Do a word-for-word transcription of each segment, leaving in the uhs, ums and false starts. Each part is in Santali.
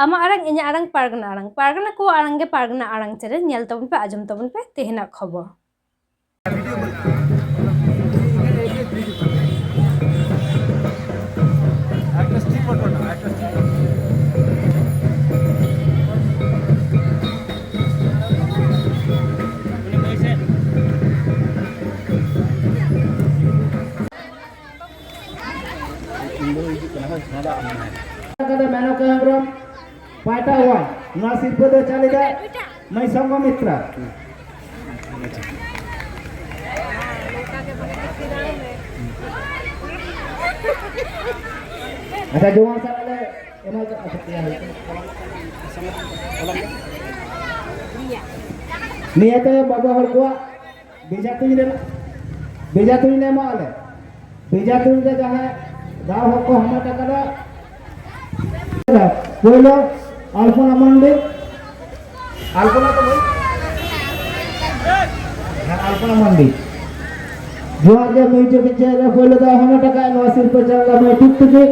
ᱟᱢᱟᱜ ᱟᱲᱟᱝ, ᱤᱧᱟᱹᱜ ᱟᱲᱟᱝ, ᱯᱟᱨᱜᱟᱱᱟ ᱟᱲᱟᱝ, ᱯᱟᱨᱜᱟᱱᱟ ᱠᱚᱣᱟᱜ ᱟᱲᱟᱝ ᱜᱮ ᱯᱟᱨᱜᱟᱱᱟ ᱟᱲᱟᱝ ᱪᱮᱱᱮᱞ᱾ ᱧᱮᱞ ᱛᱟᱵᱚᱱ ᱯᱮ, ᱟᱸᱡᱚᱢ ᱛᱟᱵᱚᱱ ᱯᱮ ᱛᱮᱦᱮᱧᱟᱜ ᱠᱷᱚᱵᱚᱨ᱾ ᱠᱟᱫᱟ ᱢᱮᱱᱚᱠᱟ ᱦᱮᱢᱵᱨᱚᱢ, ᱯᱟᱦᱴᱟ ᱣᱟᱱ, ᱱᱚᱣᱟ ᱥᱤᱨᱯᱟᱹ ᱫᱚ ᱪᱟᱞ ᱮᱫᱟ ᱢᱟᱹᱭ ᱥᱚᱝᱜᱷᱚᱢᱤᱛᱨᱟ᱾ ᱟᱪᱪᱷᱟ, ᱡᱚᱣᱟᱱ ᱥᱟᱨ ᱞᱮ ᱮᱢᱟ ᱠᱚ, ᱟᱪᱪᱷᱟ, ᱴᱷᱤᱠ ᱜᱮᱭᱟ᱾ ᱱᱤᱭᱟᱹ ᱛᱟᱭᱚᱢ ᱵᱟᱵᱟ ᱦᱚᱲ ᱠᱚᱣᱟᱜ ᱵᱮᱡᱷᱟ ᱛᱩᱧ ᱨᱮᱱᱟᱜ, ᱵᱮᱡᱷᱟ ᱛᱩᱧ ᱞᱮ ᱮᱢᱟᱜᱼᱟ ᱞᱮ᱾ ᱵᱮᱡᱷᱟ ᱛᱩᱧ ᱨᱮ ᱡᱟᱦᱟᱸᱭ ᱫᱟᱣ ᱦᱚᱸᱠᱚ ᱦᱟᱢᱮᱴ ᱟᱠᱟᱫᱟ, ᱯᱳᱭᱞᱳ ᱟᱞᱯᱚᱱᱟ ᱢᱟᱱᱰᱤ, ᱟᱞᱯᱚᱱᱟ ᱛᱚ ᱵᱷᱟᱹᱭ? ᱦᱮᱸ, ᱟᱞᱯᱚᱱᱟ ᱢᱟᱱᱰᱤ᱾ ᱡᱚᱦᱟᱨ ᱜᱮ, ᱢᱤᱭᱩᱡᱤᱠ ᱪᱮᱭᱟᱨ ᱨᱮ ᱯᱳᱭᱞᱳ ᱫᱟᱣ ᱦᱟᱢᱮᱴ ᱟᱠᱟᱫ ᱱᱚᱣᱟ ᱥᱤᱨᱯᱟᱹ ᱪᱟᱞ ᱫᱚ ᱢᱟᱹᱭ ᱴᱩᱠᱴᱩᱠᱤ᱾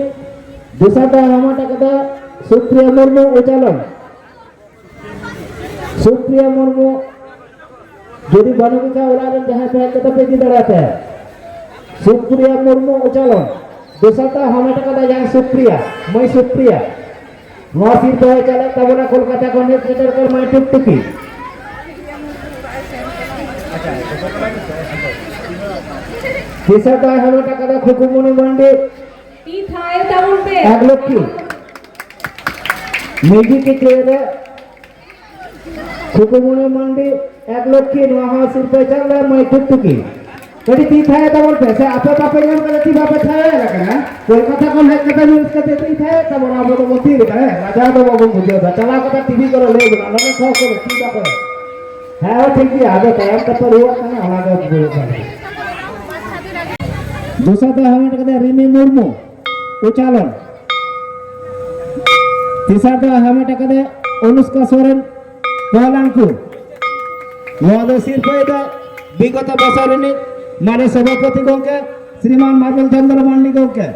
ᱫᱚᱥᱟᱨ ᱫᱟᱣ ᱦᱟᱢᱮᱴ ᱟᱠᱟᱫᱟ ᱥᱩᱯᱨᱤᱭᱟ ᱢᱩᱨᱢᱩ, ᱩᱪᱟᱞᱚᱱ᱾ ᱥᱩᱯᱨᱤᱭᱟ ᱢᱩᱨᱢᱩ ᱡᱩᱫᱤ ᱵᱟᱹᱱᱩᱜ ᱠᱷᱟᱱ ᱚᱲᱟᱜ ᱨᱮᱱ ᱡᱟᱦᱟᱸᱭ ᱛᱟᱦᱮᱸ ᱠᱟᱛᱮ ᱯᱮ ᱤᱫᱤ ᱫᱟᱲᱮᱭᱟᱛᱟᱭᱟ᱾ ᱥᱩᱯᱨᱤᱭᱟ ᱢᱩᱨᱢᱩ ᱩᱪᱟᱞᱚᱱ, ᱫᱚᱥᱟᱨ ᱫᱷᱟᱣ ᱦᱟᱢᱮᱴ ᱟᱠᱟᱫᱟ ᱡᱟᱦᱟᱸᱭ ᱥᱩᱯᱨᱤᱭᱟ, ᱢᱟᱹᱭ ᱥᱩᱯᱨᱤᱭᱟ᱾ ᱱᱚᱣᱟ ᱥᱤᱨᱯᱟᱹ ᱦᱚᱸᱭ ᱪᱟᱞᱮᱫ ᱛᱟᱵᱚᱱᱟ ᱠᱳᱞᱠᱟᱛᱟ ᱠᱷᱚᱱ ᱦᱮᱡ ᱥᱮᱴᱮᱨ ᱠᱟᱱ ᱢᱟᱹᱭ ᱴᱩᱠᱴᱩᱠᱤ᱾ ᱛᱮᱥᱟᱨ ᱫᱷᱟᱣ ᱦᱟᱢᱮᱴ ᱟᱠᱟᱫᱟ ᱠᱷᱩᱠᱩᱢᱩᱱᱤ ᱢᱟᱱᱰᱤ᱾ ᱛᱤ ᱛᱷᱟᱭᱚ ᱛᱟᱵᱚᱱ ᱯᱮ᱾ ᱮᱠ ᱞᱚᱠᱠᱷᱤ᱾ ᱢᱤᱭᱩᱡᱤᱠ ᱪᱮᱭᱟᱨ ᱨᱮ ᱠᱷᱩᱠᱩᱢᱩᱱᱤ ᱢᱟᱱᱰᱤ, ᱮᱠ ᱞᱚᱠᱠᱷᱤ, ᱱᱚᱣᱟ ᱦᱚᱸ ᱥᱤᱨᱯᱟᱹ ᱪᱟᱞ ᱨᱮ ᱢᱟᱹᱭ ᱴᱩᱠᱴᱩᱠᱤ᱾ ᱠᱟᱹᱴᱤᱡ ᱛᱤ ᱛᱷᱟᱭᱚ ᱛᱟᱵᱚᱱ ᱯᱮ ᱥᱮ, ᱟᱯᱮ ᱵᱟᱯᱮ ᱧᱟᱢ ᱠᱟᱫᱟ, ᱛᱤ ᱵᱟᱯᱮ ᱛᱷᱟᱭᱚ ᱟᱠᱟᱱᱟ᱾ ᱠᱳᱞᱠᱟᱛᱟ ᱠᱷᱚᱱ ᱦᱮᱡ ᱠᱟᱛᱮ ᱧᱩᱨ ᱠᱟᱛᱮ ᱛᱤ ᱛᱷᱟᱭᱚ ᱛᱟᱵᱚᱱ, ᱟᱵᱚ ᱫᱚᱵᱚᱱ ᱛᱷᱤᱨ ᱠᱟᱜᱼᱟ, ᱦᱮᱸ? ᱞᱟᱡᱟᱣ ᱫᱚ ᱵᱟᱵᱚᱱ ᱵᱩᱡᱷᱟᱹᱣ ᱮᱫᱟ᱾ ᱪᱟᱞᱟᱣ ᱠᱟᱛᱮ ᱴᱤᱵᱷᱤ ᱠᱚᱨᱮ ᱞᱟᱹᱭ ᱵᱚᱱᱟ, ᱱᱚᱰᱮ ᱠᱷᱚᱱ ᱠᱚ ᱛᱤ ᱛᱟᱠᱚ᱾ ᱦᱮᱸ, ᱴᱷᱤᱠ ᱜᱮᱭᱟ, ᱟᱫᱚ ᱛᱟᱭᱚᱢ ᱛᱮᱯᱮ ᱨᱩᱣᱟᱹᱲ ᱠᱟᱱᱟ, ᱚᱱᱟ ᱫᱚ ᱵᱩᱡᱷᱟᱹᱣ ᱠᱟᱱᱟ᱾ ᱫᱚᱥᱟᱨ ᱫᱚ ᱦᱟᱢᱮᱴ ᱠᱟᱫᱟ ᱨᱤᱢᱤ ᱢᱩᱨᱢᱩ, ᱩᱪᱟᱞᱚᱱ᱾ ᱛᱮᱥᱟᱨ ᱫᱚ ᱦᱟᱢᱮᱴ ᱟᱠᱟᱫᱟ ᱚᱱᱩᱥᱠᱟ ᱥᱚᱨᱮᱱ, ᱯᱚᱦᱞᱟᱱᱯᱩᱨ᱾ ᱱᱚᱣᱟ ᱫᱚ ᱥᱤᱨᱯᱟᱹᱭ ᱫᱚ ᱵᱤᱜᱚᱛ ᱵᱚᱪᱷᱚᱨ ᱨᱤᱱᱤᱡ ᱢᱟᱱᱚᱱᱤᱭᱚ ᱥᱚᱵᱷᱟᱯᱚᱛᱤ ᱜᱚᱢᱠᱮ ᱥᱨᱤᱢᱟᱱ ᱢᱟᱨᱵᱮᱞ ᱪᱚᱸᱫᱽᱨᱚ ᱢᱟᱱᱰᱤ ᱜᱚᱢᱠᱮ᱾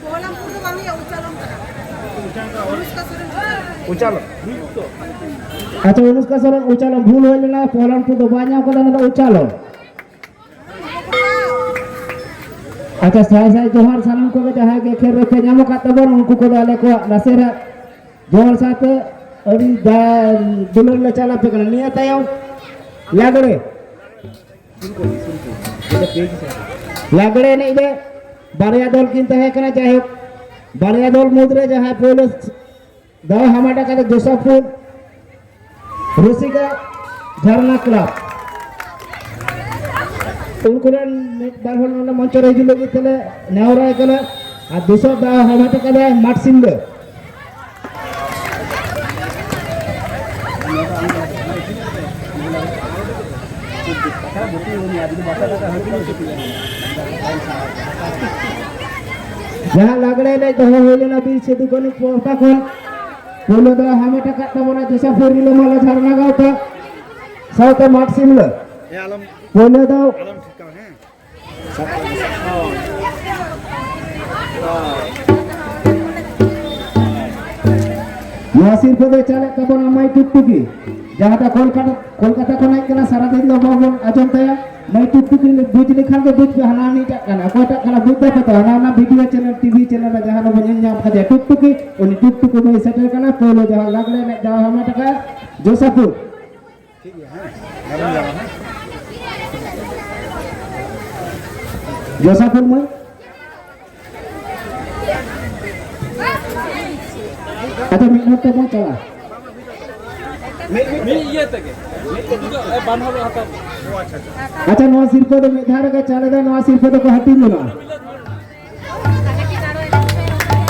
ᱯᱚᱦᱞᱟᱱᱯᱩᱨ ᱫᱚ ᱵᱟᱝ ᱦᱩᱭᱩᱜᱼᱟ, ᱩᱪᱟᱞᱚᱱ ᱠᱟᱱᱟ᱾ ᱚᱱᱩᱥᱠᱟ ᱩᱪᱟᱞᱚᱱ᱾ ᱟᱪᱪᱷᱟ, ᱚᱱᱩᱥᱠᱟ ᱥᱚᱨᱮᱱ ᱩᱪᱟᱞᱚᱱ ᱵᱷᱩᱞ ᱦᱩᱭ ᱞᱮᱱᱟ, ᱯᱚᱦᱞᱟᱱ ᱠᱚ ᱫᱚ ᱵᱟᱭ ᱧᱟᱢ ᱠᱟᱫᱟ, ᱚᱱᱟ ᱫᱚ ᱩᱪᱟᱞᱚᱱ᱾ ᱟᱪᱪᱷᱟ, ᱥᱟᱭ ᱥᱟᱭ ᱡᱚᱦᱟᱨ ᱥᱟᱱᱟᱢ ᱠᱚᱜᱮ ᱡᱟᱦᱟᱸᱭ ᱜᱮ ᱠᱷᱮᱞ ᱨᱮᱯᱮ ᱧᱟᱢ ᱟᱠᱟᱫ ᱛᱟᱵᱚᱱ, ᱩᱱᱠᱩ ᱠᱚᱫᱚ ᱟᱞᱮ ᱠᱚᱣᱟᱜ ᱱᱟᱥᱮᱱᱟᱜ ᱡᱚᱦᱟᱨ ᱥᱟᱶᱛᱮ ᱟᱹᱰᱤ ᱫᱟ-, ᱫᱩᱞᱟᱹᱲ ᱞᱮ ᱪᱟᱞ ᱟᱯᱮ ᱠᱟᱱᱟ᱾ ᱱᱤᱭᱟᱹ ᱛᱟᱭᱚᱢ ᱞᱟᱜᱽᱲᱮ, ᱞᱟᱜᱽᱲᱮ ᱮᱱᱮᱡ ᱨᱮ ᱵᱟᱨᱭᱟ ᱫᱚᱞ ᱠᱤᱱ ᱛᱟᱦᱮᱸ ᱠᱟᱱᱟ᱾ ᱡᱟᱭᱦᱳᱠ, ᱵᱟᱨᱭᱟ ᱫᱚᱞ ᱢᱩᱫᱽᱨᱮ ᱡᱟᱦᱟᱸᱭ ᱯᱳᱭᱞᱳ ᱫᱟᱣ ᱦᱟᱢᱮᱴ ᱟᱠᱟᱫᱟ ᱡᱳᱥᱟᱯᱷᱩᱨ ᱨᱩᱥᱤᱠᱟ ᱡᱷᱟᱨᱱᱟ ᱠᱞᱟᱵᱽ᱾ ᱩᱱᱠᱩ ᱨᱮᱱ ᱢᱤᱫ ᱵᱟᱨ ᱦᱚᱲ ᱱᱚᱰᱮ ᱢᱚᱧᱪᱚ ᱨᱮ ᱦᱤᱡᱩᱜ ᱞᱟᱹᱜᱤᱫ ᱛᱮᱞᱮ ᱱᱮᱦᱚᱨᱟᱭ ᱠᱟᱱᱟ᱾ ᱟᱨ ᱫᱚᱥᱟᱨ ᱫᱟᱣ ᱦᱟᱢᱮᱴ ᱟᱠᱟᱫᱟᱭ ᱢᱟᱴ ᱥᱤᱢᱞᱟᱹ᱾ ᱡᱟᱦᱟᱸ ᱞᱟᱜᱽᱲᱮ ᱮᱱᱮᱡ ᱫᱚᱦᱚ ᱦᱩᱭ ᱞᱮᱱᱟ ᱵᱤᱨ ᱥᱤᱫᱩ ᱠᱟᱹᱱᱩ ᱯᱟᱦᱴᱟ ᱠᱷᱚᱱ, ᱯᱳᱭᱞᱳ ᱫᱟᱣ ᱦᱟᱢᱮᱴ ᱟᱠᱟᱫ ᱛᱟᱵᱚᱱᱟ ᱡᱳᱥᱟᱯᱷᱩᱨ ᱨᱤᱞᱟᱹᱢᱟᱞᱟ ᱡᱷᱟᱨᱱᱟ ᱜᱟᱶᱛᱟ ᱥᱟᱶᱛᱮ ᱢᱟᱴ ᱥᱤᱢᱞᱟᱹ᱾ ᱦᱮᱸ, ᱟᱞᱚᱢ, ᱯᱳᱭᱞᱳ ᱫᱟᱣ ᱟᱞᱚᱢ ᱴᱷᱤᱠᱟᱣᱟ, ᱦᱮᱸ᱾ ᱱᱚᱣᱟ ᱥᱤᱨᱯᱟᱹ ᱫᱚ ᱪᱟᱞᱟᱜ ᱛᱟᱵᱚᱱᱟ ᱢᱟᱹᱭ ᱴᱩᱠᱴᱩᱠᱤ, ᱡᱟᱦᱟᱸ ᱫᱚ ᱠᱳᱞᱠᱟᱛᱟ, ᱠᱳᱞᱠᱟᱛᱟ ᱠᱷᱚᱱ ᱦᱮᱡ ᱠᱟᱱᱟ᱾ ᱥᱟᱨᱟᱫᱤᱱ ᱫᱚ ᱵᱟᱵᱚᱱ ᱟᱸᱡᱚᱢ ᱛᱟᱭᱟ᱾ ᱢᱟᱹᱭ ᱴᱩᱠᱴᱩᱠᱤ ᱵᱩᱡᱽ ᱞᱮᱠᱷᱟᱱ ᱜᱮ ᱵᱩᱡᱽ ᱯᱮ, ᱦᱟᱱᱟ ᱦᱟᱹᱱᱤᱴᱟᱜ ᱠᱟᱱᱟ, ᱚᱠᱚᱭᱴᱟᱜ ᱠᱟᱱᱟ ᱵᱩᱡᱽ ᱫᱟᱯᱮ ᱛᱚ? ᱦᱟᱱᱟ ᱚᱱᱟ ᱵᱷᱤᱰᱤᱭᱳ ᱪᱮᱱᱮᱞ, ᱴᱤᱵᱷᱤ ᱪᱮᱱᱮᱞ ᱨᱮ ᱡᱟᱦᱟᱸ ᱨᱮᱵᱚᱱ ᱧᱮᱞ ᱧᱟᱢ ᱠᱟᱫᱮᱭᱟ ᱴᱩᱠᱴᱩᱠᱤ, ᱩᱱᱤ ᱴᱩᱠᱴᱩᱠᱤ ᱢᱟᱹᱭ ᱥᱮᱴᱮᱨ ᱠᱟᱱᱟ᱾ ᱯᱳᱭᱞᱳ ᱡᱟᱦᱟᱸ ᱞᱟᱜᱽᱲᱮ ᱮᱱᱮᱡ ᱫᱟᱣ ᱦᱟᱢᱮᱴ ᱟᱠᱟᱫ ᱡᱳᱥᱟᱯᱷᱩᱨ᱾ ᱡᱳᱥᱟᱯᱷᱩᱨ ᱢᱟᱹᱭ᱾ ᱟᱪᱪᱷᱟ, ᱢᱤᱫ ᱦᱚᱲ ᱛᱮᱵᱚᱱ ᱪᱟᱞᱟᱜᱼᱟ᱾ ᱢᱤᱫ ᱤᱭᱟᱹ ᱛᱮᱜᱮ, ᱢᱤᱫ ᱛᱮᱜᱮ ᱫᱚ, ᱮ, ᱵᱟᱱ ᱦᱚᱲ ᱦᱟᱛᱟᱣ᱾ ᱟᱪᱪᱷᱟ, ᱱᱚᱣᱟ ᱥᱤᱨᱯᱟᱹ ᱫᱚ ᱢᱤᱫ ᱫᱷᱟᱣ ᱨᱮᱜᱮ ᱪᱟᱞ ᱮᱫᱟ, ᱱᱚᱣᱟ ᱥᱤᱨᱯᱟᱹ ᱫᱚᱠᱚ ᱦᱟᱹᱴᱤᱧ ᱡᱚᱝᱟ᱾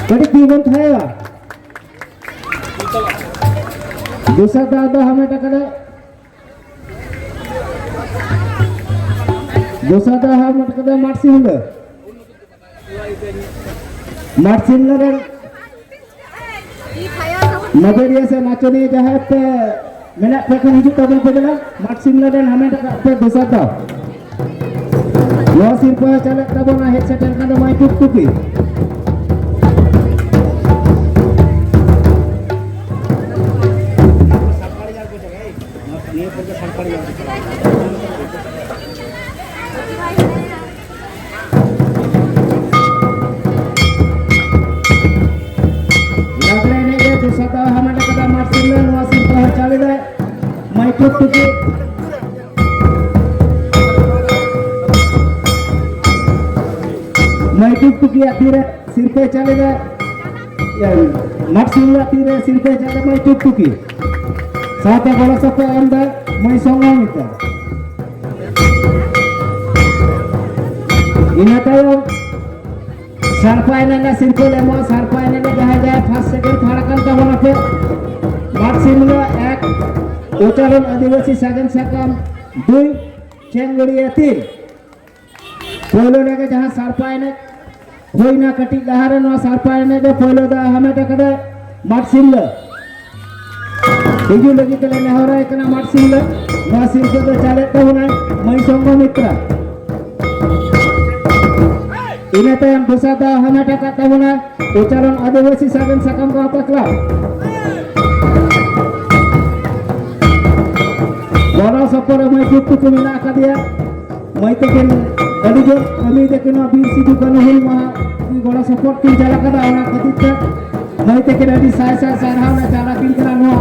ᱠᱟᱹᱴᱤᱡ ᱛᱤ ᱵᱚᱱ ᱛᱷᱟᱭᱚᱜᱼᱟ᱾ ᱫᱚᱥᱟᱨ ᱫᱟᱣ ᱫᱚ ᱦᱟᱢᱮᱴ ᱟᱠᱟᱫᱟ, ᱫᱚᱥᱟᱨ ᱫᱟᱣ ᱦᱟᱢᱮᱴ ᱟᱠᱟᱫᱟ ᱢᱟᱴ ᱥᱤᱢᱞᱟᱹ᱾ ᱢᱟᱴ ᱥᱤᱢᱞᱟᱹ ᱨᱮᱱ ᱱᱚᱡᱚᱨᱤᱭᱟᱹ ᱥᱮ ᱱᱟᱪᱚᱱᱤᱭᱟᱹ ᱡᱟᱦᱟᱸᱭ ᱯᱮ ᱢᱮᱱᱟᱜ ᱯᱮ ᱠᱷᱟᱱ ᱦᱤᱡᱩᱜ ᱛᱟᱵᱚᱱ ᱯᱮ ᱫᱮᱞᱟ᱾ ᱢᱟᱴ ᱥᱤᱢᱞᱟᱹ ᱨᱮᱱ ᱦᱟᱢᱮᱴ ᱟᱠᱟᱫ ᱯᱮ ᱫᱚᱥᱟᱨ ᱫᱟᱣ᱾ ᱱᱚᱣᱟ ᱥᱤᱨᱯᱟᱹ ᱪᱟᱞᱟᱜ ᱛᱟᱵᱚᱱᱟ, ᱦᱮᱡ ᱥᱮᱴᱮᱨ ᱠᱟᱱ ᱫᱚ ᱢᱟᱹᱭ ᱴᱩᱠᱴᱩᱠᱤ᱾ ᱴᱩᱠᱴᱩᱠᱤ, ᱢᱟᱹᱭ ᱴᱩᱠᱴᱩᱠᱤᱭᱟᱜ ᱛᱤᱨᱮ ᱥᱤᱨᱯᱟᱹᱭ ᱪᱟᱞᱮᱫᱟ, ᱤᱭᱟᱹ, ᱢᱟᱴ ᱥᱤᱢᱞᱟᱜ ᱛᱤᱨᱮ ᱥᱤᱨᱯᱟᱹᱭ ᱪᱟᱞᱮᱫᱟ ᱢᱟᱹᱭ ᱴᱩᱠᱴᱩᱠᱤ᱾ ᱥᱟᱶᱛᱮ ᱜᱚᱲᱚ ᱥᱚᱯᱚᱦᱚᱫ ᱮᱢ ᱫᱟᱭ ᱢᱟᱹᱭ ᱥᱚᱝᱜᱷᱚᱢᱤᱛᱟ᱾ ᱤᱱᱟᱹ ᱛᱟᱭᱚᱢ ᱥᱟᱲᱯᱟ ᱮᱱᱮᱡ ᱨᱮᱱᱟᱜ ᱥᱤᱨᱯᱟᱹ ᱞᱮ ᱮᱢᱚᱜᱼᱟ᱾ ᱥᱟᱲᱯᱟ ᱮᱱᱮᱡ ᱨᱮ ᱡᱟᱦᱟᱸᱭ ᱡᱟᱦᱟᱸᱭ ᱯᱷᱟᱥᱴ ᱥᱮᱠᱮᱱᱰ ᱛᱷᱟᱨᱰ ᱟᱠᱟᱱ ᱛᱟᱵᱚᱱᱟ ᱯᱮ, ᱢᱟᱴ ᱥᱤᱢᱞᱟᱹ ᱮᱠ, ᱩᱪᱟᱞᱚᱱ ᱟᱹᱫᱤᱵᱟᱹᱥᱤ ᱥᱟᱜᱮᱱ ᱥᱟᱠᱟᱢ ᱫᱩᱭ, ᱪᱮᱝᱜᱟᱹᱲᱤᱭᱟᱹ ᱛᱤᱱ᱾ ᱯᱳᱭᱞᱳ ᱨᱮᱜᱮ ᱡᱟᱦᱟᱸ ᱥᱟᱲᱯᱟ ᱮᱱᱮᱡ ᱦᱩᱭᱱᱟ, ᱠᱟᱹᱴᱤᱡ ᱞᱟᱦᱟᱨᱮ ᱱᱚᱣᱟ ᱥᱟᱲᱯᱟ ᱮᱱᱮᱡ ᱨᱮ ᱯᱳᱭᱞᱳ ᱫᱟᱣ ᱦᱟᱢᱮᱴ ᱟᱠᱟᱫᱟᱭ ᱢᱟᱴ ᱥᱤᱢᱞᱟᱹ᱾ ᱦᱤᱡᱩᱜ ᱞᱟᱹᱜᱤᱫ ᱛᱮᱞᱮ ᱱᱮᱦᱚᱨᱟᱭ ᱠᱟᱱᱟ ᱢᱟᱴ ᱥᱤᱢᱞᱟᱹ᱾ ᱱᱚᱣᱟ ᱥᱤᱨᱯᱟᱹ ᱫᱚ ᱪᱟᱞᱮᱫ ᱛᱟᱵᱚᱱᱟᱭ ᱢᱟᱹᱭ ᱥᱚᱝᱜᱷᱚ ᱢᱤᱛᱨᱟ᱾ ᱤᱱᱟᱹ ᱛᱟᱭᱚᱢ ᱫᱚᱥᱟᱨ ᱫᱟᱣ ᱦᱟᱢᱮᱴ ᱟᱠᱟᱫ ᱛᱟᱵᱚᱱᱟ ᱩᱪᱟᱨᱚᱱ ᱟᱹᱫᱤᱵᱟᱹᱥᱤ ᱥᱟᱜᱮᱱ ᱥᱟᱠᱟᱢ ᱜᱟᱶᱛᱟ ᱠᱞᱟᱵᱽ᱾ ᱜᱚᱲᱚ ᱥᱚᱯᱚᱦᱚᱫ ᱨᱮ ᱢᱟᱹᱭ ᱡᱩᱠᱛᱩ ᱠᱚ ᱢᱮᱱᱟᱜ ᱟᱠᱟᱫᱮᱭᱟ᱾ ᱢᱟᱹᱭ ᱛᱟᱹᱠᱤᱱ ᱟᱹᱰᱤ ᱡᱳᱨ ᱠᱟᱹᱢᱤ ᱛᱟᱹᱠᱤᱱ ᱱᱚᱣᱟ ᱵᱤᱨ ᱥᱤᱫᱩ ᱠᱟᱹᱱᱦᱩ ᱦᱩᱞ ᱢᱟᱦᱟ ᱜᱚᱲᱚ ᱥᱚᱯᱚᱦᱚᱫ ᱠᱤᱱ ᱪᱟᱞ ᱟᱠᱟᱫᱟ᱾ ᱚᱱᱟ ᱠᱷᱟᱹᱛᱤᱨ ᱛᱮ ᱢᱟᱹᱭ ᱛᱟᱹᱠᱤᱱ ᱟᱹᱰᱤ ᱥᱟᱭ ᱥᱟᱭ ᱥᱟᱨᱦᱟᱣ ᱞᱮ ᱪᱟᱞ ᱟᱹᱠᱤᱱ ᱠᱟᱱᱟ ᱱᱚᱣᱟ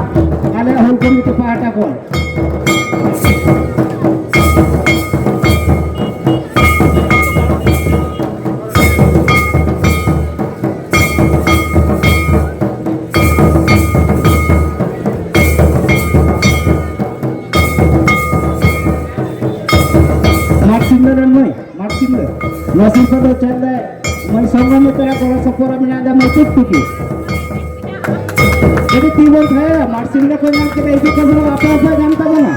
ᱟᱞᱮ ᱦᱩᱞ ᱠᱚᱢᱤᱴᱤ ᱯᱟᱦᱴᱟ ᱠᱷᱚᱱ᱾ ᱢᱟᱜᱽ ᱥᱤᱢᱞᱟᱹ ᱨᱮᱱ ᱢᱟᱹᱭ, ᱢᱟᱜᱽ ᱥᱤᱢᱞᱟᱹ᱾ ᱱᱚᱣᱟ ᱥᱤᱨᱯᱟᱹ ᱫᱚ ᱪᱮᱫ ᱞᱮ ᱢᱟᱹᱭ ᱥᱚᱝᱜᱷᱚᱢᱤᱛᱨᱟ ᱜᱚᱲᱚ ᱥᱚᱯᱚᱦᱚᱫ ᱨᱮ ᱢᱮᱱᱟᱜ ᱫᱟ ᱢᱟᱹᱭ ᱴᱩᱠᱴᱩᱠᱤ᱾ ᱡᱩᱫᱤ ᱛᱤ ᱵᱚᱱ ᱛᱷᱟᱭᱟ, ᱢᱟᱜᱽ ᱥᱤᱢᱞᱟᱹ ᱠᱚ ᱧᱟᱢ ᱠᱮᱫᱟ, ᱤᱫᱤ ᱠᱚ ᱵᱚᱱ ᱟᱯᱮ ᱟᱯᱮ ᱧᱟᱢ ᱛᱟᱵᱚᱱᱟ᱾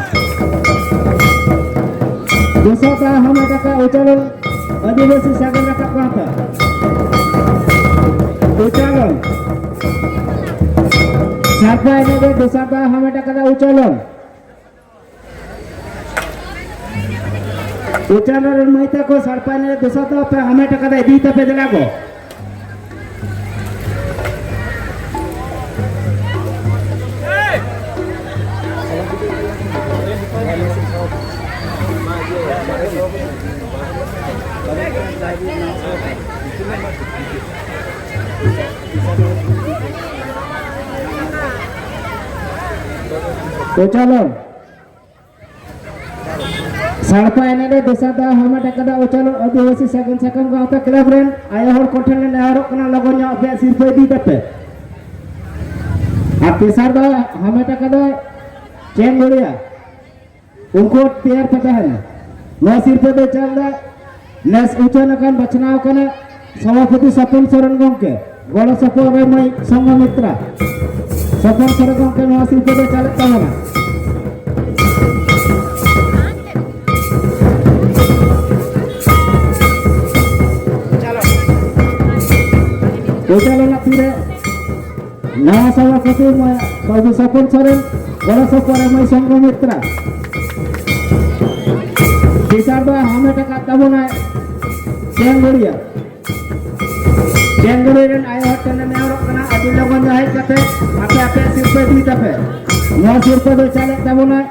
ᱫᱚᱥᱟᱨ ᱫᱟᱣ ᱦᱟᱢᱮᱴ ᱟᱠᱟᱫ ᱩᱪᱟᱞᱚᱱ ᱟᱹᱫᱤᱵᱟᱹᱥᱤ ᱥᱟᱜᱮᱱ ᱨᱟᱠᱟᱵ ᱠᱟᱱ ᱛᱟ᱾ ᱩᱪᱟᱞᱚᱱ᱾ ᱥᱟᱲᱯᱟ ᱮᱱᱮᱡ ᱨᱮ ᱫᱚᱥᱟᱨ ᱫᱟᱣ ᱦᱟᱢᱮᱴ ᱟᱠᱟᱫᱟ ᱩᱪᱟᱞᱚᱱ᱾ ᱩᱪᱟᱞᱚᱱ ᱨᱮᱱ ᱢᱟᱹᱭ ᱛᱟᱠᱚ ᱥᱟᱲᱯᱟ ᱮᱱᱮᱡ ᱨᱮ ᱫᱚᱥᱟᱨ ᱫᱟᱣ ᱯᱮ ᱦᱟᱢᱮᱴ ᱟᱠᱟᱫᱟ, ᱤᱫᱤᱭ ᱛᱟᱯᱮ ᱫᱮᱞᱟ ᱠᱚ᱾ ᱯᱚᱪᱟᱞᱚᱱ᱾ ᱥᱟᱲᱯᱟ ᱮᱱᱮᱡ ᱨᱮ ᱫᱚᱥᱟᱨ ᱫᱟᱣ ᱦᱟᱢᱮᱴ ᱟᱠᱟᱫᱟ ᱩᱪᱟᱞᱚ ᱟᱹᱫᱤᱵᱟᱹᱥᱤ ᱥᱟᱹᱜᱩᱱ ᱥᱟᱠᱟᱢ ᱜᱟᱶᱛᱟ ᱠᱞᱟᱵᱽ ᱨᱮᱱ ᱟᱭᱳ ᱦᱚᱲ ᱠᱚᱴᱷᱮᱱ ᱞᱮ ᱱᱮᱦᱚᱨᱚᱜ ᱠᱟᱱᱟ, ᱞᱚᱜᱚᱱ ᱧᱚᱜ ᱟᱯᱮᱭᱟᱜ ᱥᱤᱨᱯᱟᱹ ᱤᱫᱤᱭ ᱛᱟᱯᱮ᱾ ᱟᱨ ᱛᱮᱥᱟᱨ ᱫᱟᱣ ᱦᱟᱢᱮᱴ ᱟᱠᱟᱫᱟᱭ ᱪᱮᱝᱜᱩᱲᱤᱭᱟ, ᱩᱱᱠᱩ ᱛᱮᱭᱟᱨ ᱯᱮ ᱛᱟᱦᱮᱱᱟ᱾ ᱱᱚᱣᱟ ᱥᱤᱨᱯᱟᱹ ᱫᱚ ᱪᱟᱞ ᱫᱟ ᱱᱮᱥ ᱩᱪᱷᱟᱹᱱ ᱟᱠᱟᱱ ᱵᱟᱪᱷᱱᱟᱣ ᱟᱠᱟᱱᱟ ᱥᱚᱵᱷᱟᱯᱚᱛᱤ ᱥᱚᱯᱚᱱ ᱥᱚᱨᱮᱱ ᱜᱚᱢᱠᱮ, ᱜᱚᱲᱚ ᱥᱚᱯᱚᱦᱚᱫ ᱨᱮ ᱢᱟᱹᱭ ᱥᱚᱝᱜᱷᱚᱢᱤᱛᱨᱟ᱾ ᱥᱚᱯᱚᱱ ᱥᱚᱨᱮᱱ ᱜᱚᱢᱠᱮ ᱱᱚᱣᱟ ᱥᱤᱨᱯᱟᱹ ᱫᱚ ᱪᱟᱞᱮᱫ ᱛᱟᱵᱚᱱᱟ᱾ ᱯᱚᱭᱥᱟ ᱨᱮᱱᱟᱜ ᱛᱤᱨᱮ ᱱᱟᱣᱟ ᱥᱚᱵᱷᱟᱯᱚᱛᱤ ᱢᱟᱹᱭ ᱵᱟᱹᱵᱩ ᱥᱚᱯᱚᱱ ᱥᱚᱨᱮᱱ, ᱜᱚᱲᱚ ᱥᱚᱯᱚᱦᱚᱫ ᱨᱮ ᱢᱟᱹᱭ ᱥᱚᱝᱜᱷᱚᱢᱤᱛᱨᱟ᱾ ᱛᱮᱥᱟᱨ ᱫᱚ ᱦᱟᱢᱮᱴ ᱟᱠᱟᱫ ᱛᱟᱵᱚᱱᱟᱭ ᱪᱮᱝᱜᱩᱲᱤᱭᱟ᱾ ᱪᱮᱝᱜᱩᱲᱤ ᱨᱮᱱ ᱟᱭᱳ ᱦᱚᱲ ᱴᱷᱮᱱ ᱞᱮ ᱱᱮᱦᱚᱨᱚᱜ ᱠᱟᱱᱟ, ᱟᱹᱰᱤ ᱞᱚᱜᱚᱱ ᱧᱚᱜ ᱦᱮᱡ ᱠᱟᱛᱮ ᱟᱯᱮ ᱟᱯᱮᱭᱟᱜ ᱥᱤᱨᱯᱟᱹ ᱤᱫᱤᱭ ᱛᱟᱯᱮ᱾ ᱱᱚᱣᱟ ᱥᱤᱨᱯᱟᱹ ᱫᱚ ᱪᱟᱞᱮᱫ ᱛᱟᱵᱚᱱᱟᱭ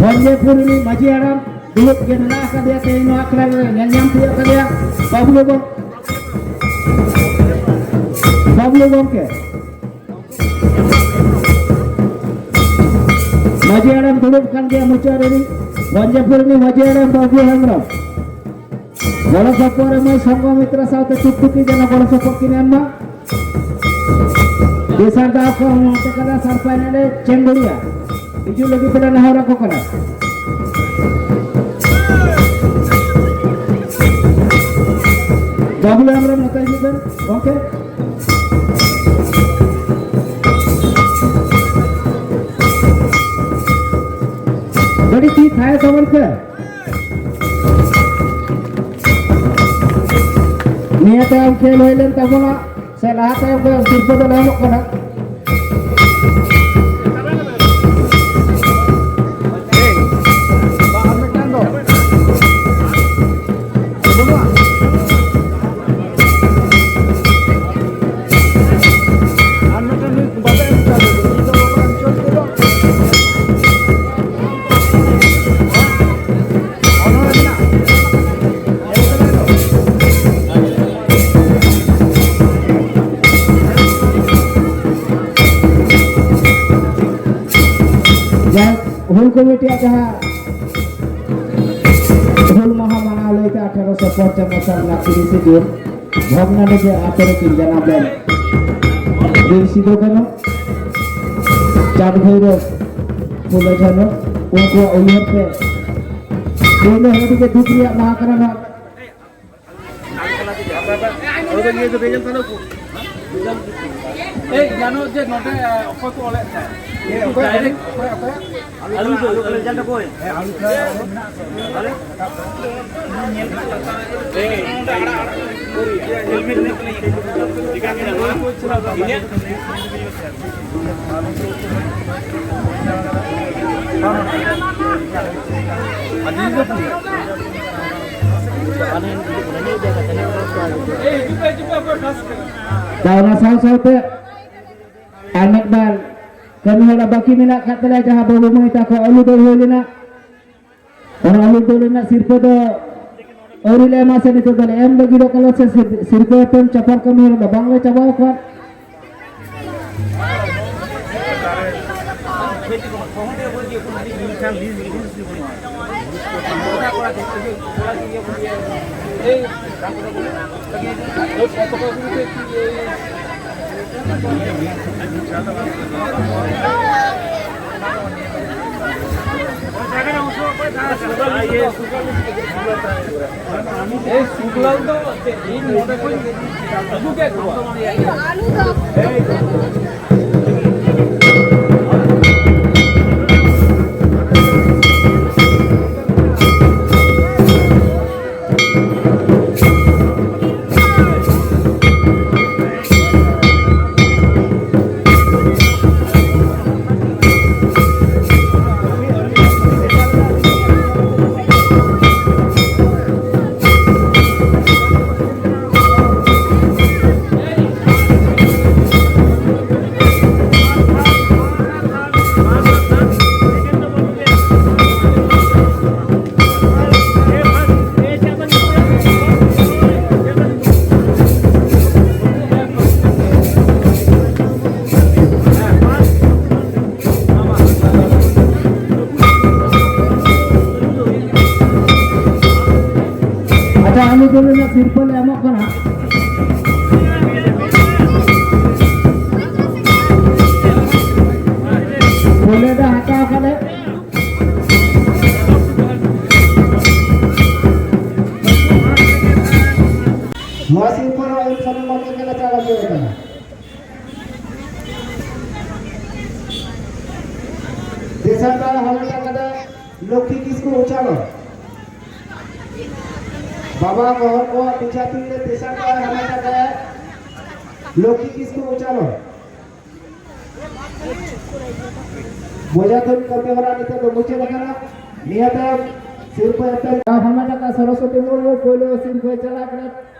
ᱵᱷᱚᱧᱡᱚᱯᱩᱨ ᱨᱤᱱᱤᱡ ᱢᱟᱹᱡᱷᱤ ᱦᱟᱲᱟᱢ, ᱫᱩᱲᱩᱵ ᱜᱮ ᱢᱮᱱᱟᱜ ᱟᱠᱟᱫᱮᱭᱟ, ᱛᱮᱦᱮᱧ ᱱᱚᱣᱟ ᱟᱠᱷᱲᱟ ᱨᱮ ᱧᱮᱞ ᱧᱟᱢ ᱛᱤᱭᱳᱜ ᱠᱟᱫᱮᱭᱟ ᱵᱟᱵᱞᱩ ᱜᱚᱢ-, ᱵᱟᱵᱞᱩ ᱜᱚᱢᱠᱮ᱾ ᱢᱟᱹᱡᱷᱤ ᱦᱟᱲᱟᱢ ᱫᱩᱲᱩᱵ ᱠᱟᱱ ᱜᱮᱭᱟ ᱢᱩᱪᱟᱹᱫ ᱨᱤᱱᱤᱡ, ᱵᱷᱚᱧᱡᱚᱯᱩᱨ ᱨᱤᱱᱤᱡ ᱢᱟᱹᱡᱷᱤ ᱦᱟᱲᱟᱢ ᱵᱟᱹᱵᱩ ᱦᱮᱢᱵᱨᱚᱢ᱾ ᱜᱚᱲᱚ ᱥᱚᱯᱚᱦᱚᱫ ᱨᱮ ᱢᱟᱹᱭ ᱥᱚᱝᱜᱷᱚᱢᱤᱛᱨᱟ ᱥᱟᱶᱛᱮ ᱴᱩᱠᱴᱩᱠᱤ ᱡᱮᱱᱚ ᱜᱚᱲᱚ ᱥᱚᱯᱚᱦᱚᱫ ᱠᱤᱱ ᱮᱢ ᱢᱟ᱾ ᱛᱮᱥᱟᱨ ᱫᱟᱣ ᱠᱚ ᱮᱢ ᱦᱚᱴᱚ ᱠᱟᱫᱟ ᱥᱟᱲᱯᱟ ᱮᱱᱮᱡ ᱨᱮ ᱪᱮᱝᱜᱩᱲᱤᱭᱟ᱾ ᱦᱤᱡᱩᱜ ᱞᱟᱹᱜᱤᱫ ᱛᱮᱞᱮ ᱱᱮᱦᱚᱨ ᱟᱠᱚ ᱠᱟᱱᱟ᱾ ᱵᱟᱵᱞᱩ ᱦᱮᱢᱵᱨᱚᱢ ᱱᱚᱛᱮ ᱦᱤᱡᱩᱜ ᱵᱮᱱ ᱜᱚᱢᱠᱮ᱾ ᱠᱟᱹᱴᱤᱡ ᱛᱤ ᱛᱷᱟᱭᱚ ᱛᱟᱵᱚᱱ ᱯᱮ᱾ ᱱᱤᱭᱟᱹ ᱛᱟᱭᱚᱢ ᱠᱷᱮᱞ ᱦᱩᱭ ᱞᱮᱱ ᱛᱟᱵᱚᱱᱟ, ᱥᱮ ᱞᱟᱦᱟ ᱛᱟᱭᱚᱢ ᱫᱚ ᱥᱤᱨᱯᱟᱹ ᱫᱚ ᱧᱟᱢᱚᱜ ᱠᱟᱱᱟ᱾ ᱠᱚᱢᱤᱴᱤᱭᱟᱜ ᱡᱟᱦᱟᱸ ᱦᱩᱞ ᱢᱟᱦᱟ ᱢᱟᱱᱟᱣ ᱞᱟᱹᱭᱛᱮ ᱟᱴᱷᱟᱨᱚᱥᱚ ᱯᱚᱧᱪᱟᱱᱱᱚ ᱥᱟᱞ ᱨᱮᱱᱟᱜ ᱛᱤᱨᱤᱥᱮ ᱡᱩᱱ ᱵᱷᱚᱜᱽᱱᱟᱰᱤ ᱟᱛᱳ ᱨᱮᱠᱤᱱ ᱡᱟᱱᱟᱢ ᱞᱮᱱ ᱵᱤᱨ ᱥᱤᱫᱩ ᱠᱟᱹᱱᱩ, ᱪᱟᱸᱫᱽ ᱵᱷᱳᱭᱨᱳᱵ, ᱯᱷᱩᱞᱳ ᱡᱷᱟᱱᱳ, ᱩᱱᱠᱩᱣᱟᱜ ᱩᱭᱦᱟᱹᱨ ᱛᱮ ᱛᱮᱦᱮᱧ ᱫᱚ ᱟᱹᱰᱤ ᱜᱮ ᱫᱩᱠ ᱨᱮᱭᱟᱜ ᱢᱟᱦᱟ ᱠᱟᱱᱟ ᱱᱚᱣᱟ᱾ ᱮᱭ, ᱡᱟᱱᱚ ᱡᱮ ᱱᱚᱰᱮ, ᱚᱠᱚᱭ ᱠᱚ ᱚᱞᱮᱫ ᱛᱟᱦᱮᱸᱫ? ᱰᱟᱭᱨᱮᱠᱴ ᱚᱠᱚᱭ, ᱚᱠᱚᱭ? ᱟᱞᱩ ᱫᱚ, ᱟᱞᱩ ᱠᱚ ᱨᱮᱡᱟᱞᱴ ᱚᱠᱚᱭ? ᱦᱮᱞᱢᱮᱴ ᱢᱮᱱᱟᱜ ᱛᱟᱞᱤᱧᱟ᱾ ᱤᱧᱟᱹᱜ ᱛᱟ ᱚᱱᱟ ᱥᱟᱶ ᱥᱟᱶᱛᱮ ᱟᱨ ᱢᱤᱫ ᱵᱟᱨ ᱠᱟᱹᱢᱤ ᱦᱚᱨᱟ ᱵᱟᱹᱠᱤ ᱢᱮᱱᱟᱜ ᱟᱠᱟᱫ ᱛᱟᱞᱮᱭᱟ, ᱡᱟᱦᱟᱸ ᱵᱟᱹᱵᱩ ᱢᱟᱹᱭ ᱛᱟᱠᱚ ᱟᱹᱞᱩ ᱫᱟᱹᱲ ᱦᱩᱭ ᱞᱮᱱᱟ᱾ ᱚᱱᱟ ᱟᱹᱞᱩ ᱫᱟᱹᱲ ᱨᱮᱱᱟᱜ ᱥᱤᱨᱯᱟᱹ ᱫᱚ ᱟᱹᱣᱨᱤ ᱞᱮ ᱮᱢᱟ ᱥᱮ ᱱᱤᱛᱚᱜ ᱫᱚᱞᱮ ᱮᱢ ᱞᱟᱹᱜᱤᱫᱚᱜ ᱠᱟᱱᱟ ᱥᱮ ᱥᱤᱨ-, ᱥᱤᱨᱯᱟᱹ ᱮᱯᱮᱢ ᱪᱟᱯᱟᱞ ᱠᱟᱹᱢᱤ ᱦᱚᱨᱟ ᱫᱚ ᱵᱟᱝᱞᱮ ᱪᱟᱵᱟᱣ ᱟᱠᱟᱫ᱾ ᱮ ᱥᱩᱠᱞᱟᱞ ᱫᱚ ᱪᱮᱫ ᱤᱧ ᱱᱚᱰᱮ ᱠᱷᱚᱱ ᱟᱹᱜᱩ ᱠᱮᱫ ᱠᱚᱣᱟ᱾ ᱨᱮᱱᱟᱜ ᱥᱤᱨᱯᱟᱹ ᱞᱮ ᱮᱢᱚᱜ ᱠᱟᱱᱟ᱾ ᱯᱳᱭᱞᱳ ᱫᱚ ᱦᱟᱛᱟᱣ ᱠᱟᱫᱟᱭ᱾ ᱱᱚᱣᱟ ᱥᱤᱨᱯᱟᱹ ᱨᱮ ᱟᱹᱭᱩᱨ ᱥᱟᱹᱢᱤᱞ ᱢᱚᱧᱪᱚ ᱜᱮᱞᱮ ᱪᱟᱞ ᱦᱚᱪᱚᱭᱮ ᱠᱟᱱᱟ᱾ ᱛᱮᱥᱟᱨ ᱫᱚ ᱦᱟᱢᱮᱴ ᱟᱠᱟᱫᱟ ᱞᱚᱠᱠᱷᱤ ᱠᱤᱥᱠᱩ ᱩᱪᱟᱞᱚ᱾ ᱵᱟᱵᱟ ᱵᱚᱦᱚᱜ ᱠᱚᱣᱟᱜ ᱯᱤᱪᱷᱟ ᱛᱤ ᱨᱮ ᱛᱮᱥᱟᱨ ᱫᱚ ᱦᱟᱢᱮᱴ ᱟᱠᱟᱫᱟ ᱞᱚᱠᱠᱷᱤ ᱠᱤᱥᱠᱩ ᱩᱪᱟᱞᱚ᱾ ᱵᱚᱡᱷᱟ ᱛᱩᱧ ᱠᱟᱹᱢᱤ ᱦᱚᱨᱟ ᱱᱤᱛᱚᱜ ᱫᱚ ᱢᱩᱪᱟᱹᱫ ᱟᱠᱟᱱᱟ᱾ ᱱᱤᱭᱟᱹ ᱛᱟᱭᱚᱢ ᱥᱤᱨᱯᱟᱹ ᱮᱯᱮᱢ ᱦᱟᱢᱮᱴ ᱟᱠᱟᱫ ᱥᱚᱨᱚᱥᱚᱛᱤ ᱢᱩᱨᱢᱩ ᱯᱳᱭᱞᱳ ᱥᱤᱨᱯᱟᱹᱭ ᱪᱟᱞᱟᱜ ᱠᱟᱱᱟ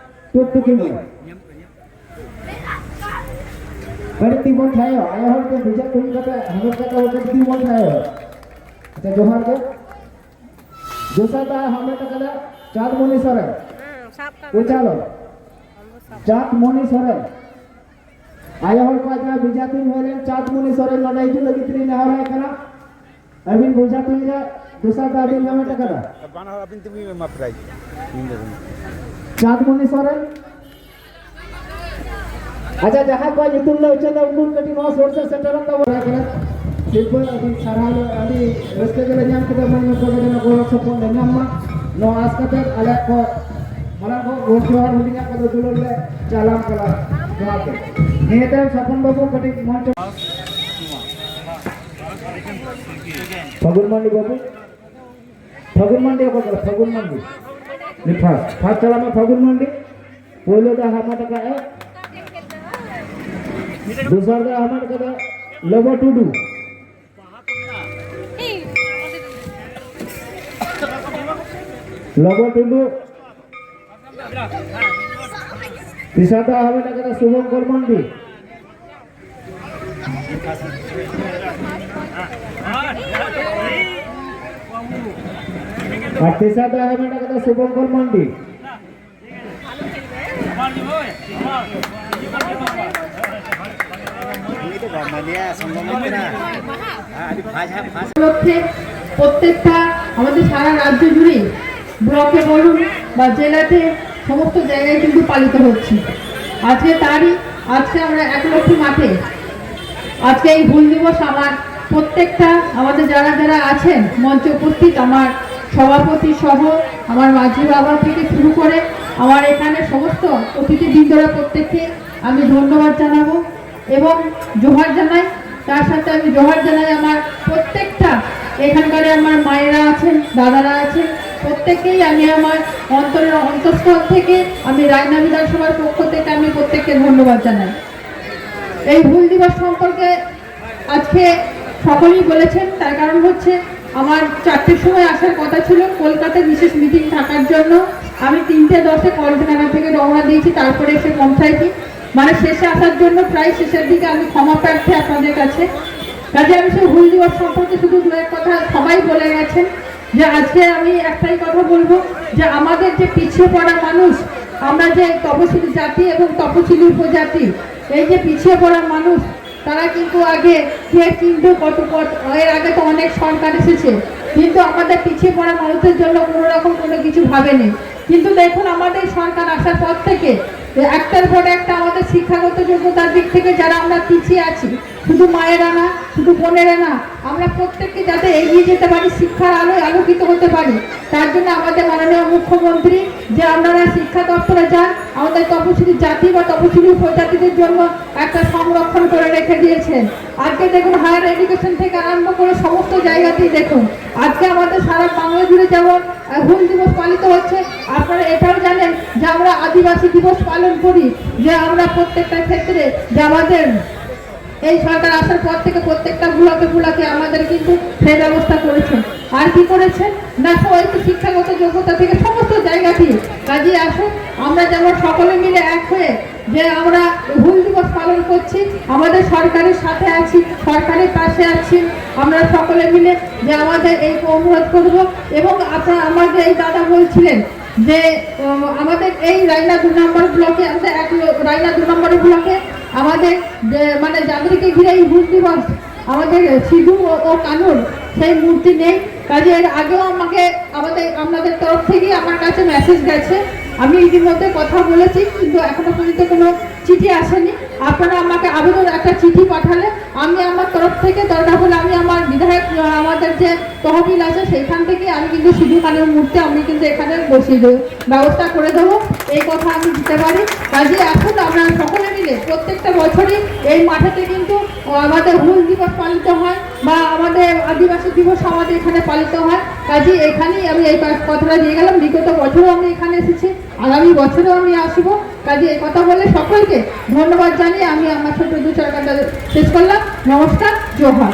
ᱴᱩᱠᱴᱩᱠᱤ ᱢᱟᱹᱭ᱾ ᱠᱟᱹᱴᱤᱡ ᱛᱤ ᱵᱚᱱ ᱛᱷᱟᱭᱚ, ᱟᱭᱳ ᱦᱚᱲ ᱠᱚ ᱵᱷᱮᱡᱟ ᱛᱩᱧ ᱠᱟᱛᱮ ᱦᱟᱢᱮᱴ ᱠᱟᱛᱮ ᱠᱟᱹᱴᱤᱡ ᱛᱤ ᱵᱚᱱ ᱛᱷᱟᱭᱚ᱾ ᱟᱪᱪᱷᱟ, ᱡᱚᱦᱟᱨ ᱜᱮ᱾ ᱫᱚᱥᱟᱨ ᱫᱟᱣ ᱦᱟᱢᱮᱴ ᱟᱠᱟᱫᱟ ᱪᱟᱸᱫᱽᱢᱚᱱᱤ ᱥᱚᱨᱮᱱ᱾ ᱦᱩᱸ, ᱥᱟᱵ ᱠᱟᱜ ᱢᱮ᱾ ᱯᱚᱨᱤᱪᱟᱞᱚᱱ᱾ ᱪᱟᱸᱫᱽᱢᱚᱱᱤ ᱥᱚᱨᱮᱱ᱾ ᱟᱭᱳ ᱦᱚᱲ ᱠᱚᱣᱟᱜ ᱡᱟᱦᱟᱸ ᱵᱷᱮᱡᱟ ᱛᱩᱧ ᱦᱩᱭ ᱞᱮᱱ, ᱪᱟᱸᱫᱽᱢᱚᱱᱤ ᱥᱚᱨᱮᱱ ᱱᱚᱰᱮ ᱦᱤᱡᱩᱜ ᱞᱟᱹᱜᱤᱫ ᱛᱮᱞᱤᱧ ᱱᱮᱦᱚᱨᱟᱭ ᱠᱟᱱᱟ᱾ ᱟᱹᱵᱤᱱ ᱵᱷᱮᱡᱟ ᱛᱩᱧ ᱨᱮ ᱫᱚᱥᱟᱨ ᱫᱟᱣ ᱵᱤᱱ ᱦᱟᱢᱮᱴ ᱟᱠᱟᱫᱟ᱾ ᱵᱟᱱᱟ ᱦᱚᱲ ᱟᱹᱵᱤᱱ ᱛᱮᱵᱤᱱ ᱮᱢᱟ prize᱾ ᱤᱧ ᱫᱚ ᱵᱟᱹᱧ᱾ ᱪᱟᱸᱫᱽᱢᱚᱱᱤ ᱥᱚᱨᱮᱱ᱾ ᱟᱪᱪᱷᱟ, ᱡᱟᱦᱟᱸ ᱠᱚᱣᱟᱜ ᱧᱩᱛᱩᱢ ᱞᱮ ᱩᱪᱷᱟᱹᱱᱟ, ᱩᱱᱠᱩ ᱠᱟᱹᱴᱤᱡ ᱱᱚᱣᱟ ᱥᱩᱨ ᱥᱮᱫ ᱥᱮᱴᱮᱨᱚᱜ ᱛᱟᱵᱚᱱ᱾ ᱥᱤᱨᱯᱟᱹ ᱟᱹᱰᱤ ᱥᱟᱨᱦᱟᱣ ᱞᱮ, ᱟᱹᱰᱤ ᱨᱟᱹᱥᱠᱟᱹ ᱜᱮᱞᱮ ᱧᱟᱢ ᱠᱮᱫᱟ, ᱢᱟᱹᱭ ᱵᱟᱹᱵᱩ ᱛᱟᱠᱚ ᱜᱚᱲᱚ ᱥᱚᱯᱚᱦᱚᱫ ᱞᱮ ᱧᱟᱢ ᱢᱟ, ᱱᱚᱣᱟ ᱟᱸᱥ ᱠᱟᱛᱮ ᱟᱞᱮ ᱠᱚ ᱢᱟᱨᱟᱝ ᱠᱚ ᱜᱚᱰ ᱡᱚᱦᱟᱨ, ᱦᱩᱰᱤᱧᱟᱜ ᱠᱚᱫᱚ ᱫᱩᱞᱟᱹᱲ ᱞᱮ ᱪᱟᱞᱟᱢ ᱠᱟᱱᱟ᱾ ᱡᱚᱦᱟᱨ ᱜᱮ᱾ ᱱᱤᱭᱟᱹ ᱛᱟᱭᱚᱢ ᱥᱚᱯᱚᱱ ᱵᱟᱹᱵᱩ ᱠᱟᱹᱴᱤᱡ ᱢᱚᱧᱪᱚ᱾ ᱯᱷᱟᱹᱜᱩᱱ ᱢᱟᱱᱰᱤ ᱵᱟᱹᱵᱩ, ᱯᱷᱟᱹᱜᱩᱱ ᱢᱟᱱᱰᱤ ᱚᱠᱚᱭ ᱠᱟᱱᱟ? ᱯᱷᱟᱹᱜᱩᱱ ᱢᱟᱱᱰᱤ᱾ ᱱᱩᱭ first, first ᱪᱟᱞᱟᱜ ᱢᱮ ᱯᱷᱟᱹᱜᱩᱱ ᱢᱟᱱᱰᱤ᱾ ᱯᱳᱭᱞᱳ ᱫᱚ ᱦᱟᱢᱮᱴ ᱟᱠᱟᱫ ᱟᱭ᱾ ᱫᱚᱥᱟᱨ ᱫᱚ ᱦᱟᱢᱮᱴ ᱟᱠᱟᱫᱟ ᱞᱚᱵᱚ ᱴᱩᱰᱩ᱾ ᱞᱚᱵᱚ ᱴᱩᱰᱩ᱾ ᱛᱮᱥᱟᱨ ᱫᱚ ᱦᱟᱢᱮᱴ ᱟᱠᱟᱫᱟ ᱥᱩᱵᱷᱚᱝᱠᱚᱨ ᱢᱟᱱᱰᱤ᱾ ᱟᱨ ᱛᱮᱥᱟᱨ ᱫᱚ ᱦᱟᱢᱮᱴ ᱟᱠᱟᱫᱟ ᱥᱩᱵᱷᱚᱝᱠᱚᱨ ᱢᱟᱱᱰᱤ᱾ ᱩᱱᱤ ᱫᱚ ᱵᱟᱢᱟᱞᱤᱭᱟ ᱥᱚᱝᱜᱚᱢ ᱠᱟᱱᱟ᱾ ᱦᱮᱸ, ᱟᱹᱰᱤ ᱯᱷᱟᱥ, ᱦᱮᱸ, ᱯᱷᱟᱥ᱾ উপলক্ষে প্রত্যেকটা আমাদের সারা রাজ্য জুড়েই ব্লকে বলুন, বা জেলাতে সমস্ত জায়গায় কিন্তু পালিত হচ্ছে। আজকে তারই আজকে আমরা একলক্ষী মাঠে আজকে এই হুল দিবস আমার প্রত্যেকটা আমাদের যারা যারা আছেন মঞ্চে উপস্থিত আমার সভাপতি সহ আমার মাঝি বাবা থেকে শুরু করে আমার এখানে সমস্ত অতিথিবৃন্দরা প্রত্যেককে আমি ধন্যবাদ জানাবো এবং জোহার জানাই। তার সাথে আমি জোহার জানাই আমার প্রত্যেকটা এখানকার আমার মায়েরা আছেন, দাদারা আছেন, প্রত্যেককেই আমি আমার অন্তরের অন্তঃস্থল থেকে আমি রায়না বিধানসভার পক্ষ থেকে আমি প্রত্যেককে ধন্যবাদ জানাই। এই হুল দিবস সম্পর্কে আজকে সকলেই বলেছেন, তার কারণ হচ্ছে আমার চারটের সময় আসার কথা ছিল কলকাতায় বিশেষ মিটিং থাকার জন্য। আমি তিনটে দশে কলকাতা থেকে রওনা দিয়েছি, তারপরে এসে পৌঁছাইছি। মানে শেষে আসার জন্য প্রায় শেষের দিকে আমি ক্ষমা প্রার্থী আপনাদের কাছে। কাজে আমি সেই হুল দিবস সম্পর্কে শুধু দু এক কথা সবাই বলে গেছেন, যে আজকে আমি একটাই কথা বলবো যে আমাদের যে পিছিয়ে পড়া মানুষ, আমরা যে তপশিলি জাতি এবং তপশিলি উপজাতি, এই যে পিছিয়ে পড়া মানুষ, তারা কিন্তু আগে কে কিন্তু কত কত এর আগে তো অনেক সরকার এসেছে, কিন্তু আমাদের পিছিয়ে পড়া মানুষের জন্য কোনো রকম কোনো কিছু ভাবেনি। কিন্তু দেখুন আমাদের সরকার আসার পর থেকে একটার পর একটা আমাদের শিক্ষাগত যোগ্যতার দিক থেকে যারা আমরা পিছিয়ে আছি, শুধু মায়েরা না, শুধু বোনেরা না, আমরা প্রত্যেককে যাতে এগিয়ে যেতে পারি, শিক্ষার আলোয় আলোকিত হতে পারি, তার জন্য আমাদের মাননীয় মুখ্যমন্ত্রী যে আপনারা শিক্ষা দপ্তরে যান, আমাদের তপশিলি জাতি বা তপশিলি উপজাতিদের জন্য একটা সংরক্ষণ করে রেখে দিয়েছেন। আজকে দেখুন হায়ার এডুকেশন থেকে আরম্ভ করে সমস্ত জায়গাতেই দেখুন আজকে আমাদের সারা বাংলা জুড়ে যেমন আহ, হুল দিবস পালিত হচ্ছে। আপনারা এটাও জানেন যে আমরা আদিবাসী দিবস পালন করি, যে আমরা প্রত্যেকটা ক্ষেত্রে যে আমাদের এই সরকার আসার পর থেকে প্রত্যেকটা ব্লকে ব্লকে আমাদের কিন্তু সেই ব্যবস্থা করেছেন। আর কি করেছেন না, সবাই তো শিক্ষাগত যোগ্যতা থেকে সমস্ত জায়গাতেই কাজে আসুন। আমরা যেমন সকলে মিলে এক হয়ে যে আমরা হুল দিবস পালন করছি, আমাদের সরকারের সাথে আছি, সরকারের পাশে আছি। আমরা সকলে মিলে যে আমাদের এই অনুরোধ করব। এবং আপনারা আমাদের এই দাদা বলছিলেন যে উম, আমাদের এই রায়না দু নম্বর ব্লকে আমাদের এক রায়না দু নম্বর ব্লকে আমাদের যে মানে যাদেরকে ঘিরে এই হুল দিবস আমাদের সিধু ও কানুর সেই মূর্তি নেই। কাজে এর আগেও আমাকে আমাদের আপনাদের তরফ থেকেই আমার কাছে মেসেজ গেছে। আমি ইতিমধ্যে কথা বলেছি, কিন্তু এখনো পর্যন্ত কোনো চিঠি আসেনি। আপনারা আমাকে আবেদন একটা চিঠি পাঠালে আমি আমার তরফ থেকে দরকার হলে আমি আমার বিধায়ক, আহ, আমাদের যে তহবিল আছে সেইখান থেকে আমি কিন্তু সিধু কানু মূর্তি আমি কিন্তু এখানে বসিয়ে দেবো, ব্যবস্থা করে দেবো। এই কথা আমি দিতে পারি। কাজে এখন আমরা সকলে মিলে প্রত্যেকটা বছরই এই মাঠেতে কিন্তু আমাদের হুল দিবস পালিত হয় বা আমাদের আদিবাসী দিবস আমাদের এখানে পালিত হয়। কাজে এখানেই আমি এই কা- কথাটা দিয়ে গেলাম। বিগত বছরও আমি এখানে এসেছি, আগামী বছরও আমি আসবো। কাজে এই কথা বলে সকলকে ধন্যবাদ জানিয়ে আমি আমার ছোট দু চার কথা শেষ করলাম। নমস্কার, জোহার।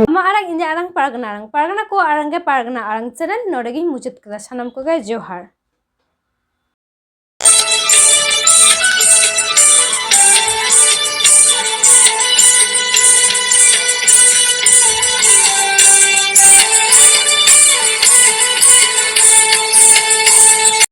ᱟᱢᱟᱜ ᱟᱲᱟᱝ ᱤᱧᱟᱹᱜ ᱟᱲᱟᱝ ᱯᱟᱨᱜᱟᱱᱟ ᱟᱲᱟᱝ ᱯᱟᱨᱜᱟᱱᱟ ᱠᱚ ᱟᱲᱟᱝ ᱜᱮ ᱯᱟᱨᱜᱟᱱᱟ ᱟᱲᱟᱝ ᱪᱮᱱᱮᱞ ᱱᱚᱰᱮ ᱜᱤᱧ ᱢᱩᱪᱟᱹᱫ ᱠᱮᱫᱟ᱾ ᱥᱟᱱᱟᱢ ᱠᱚᱜᱮ ᱡᱚᱦᱟᱨ᱾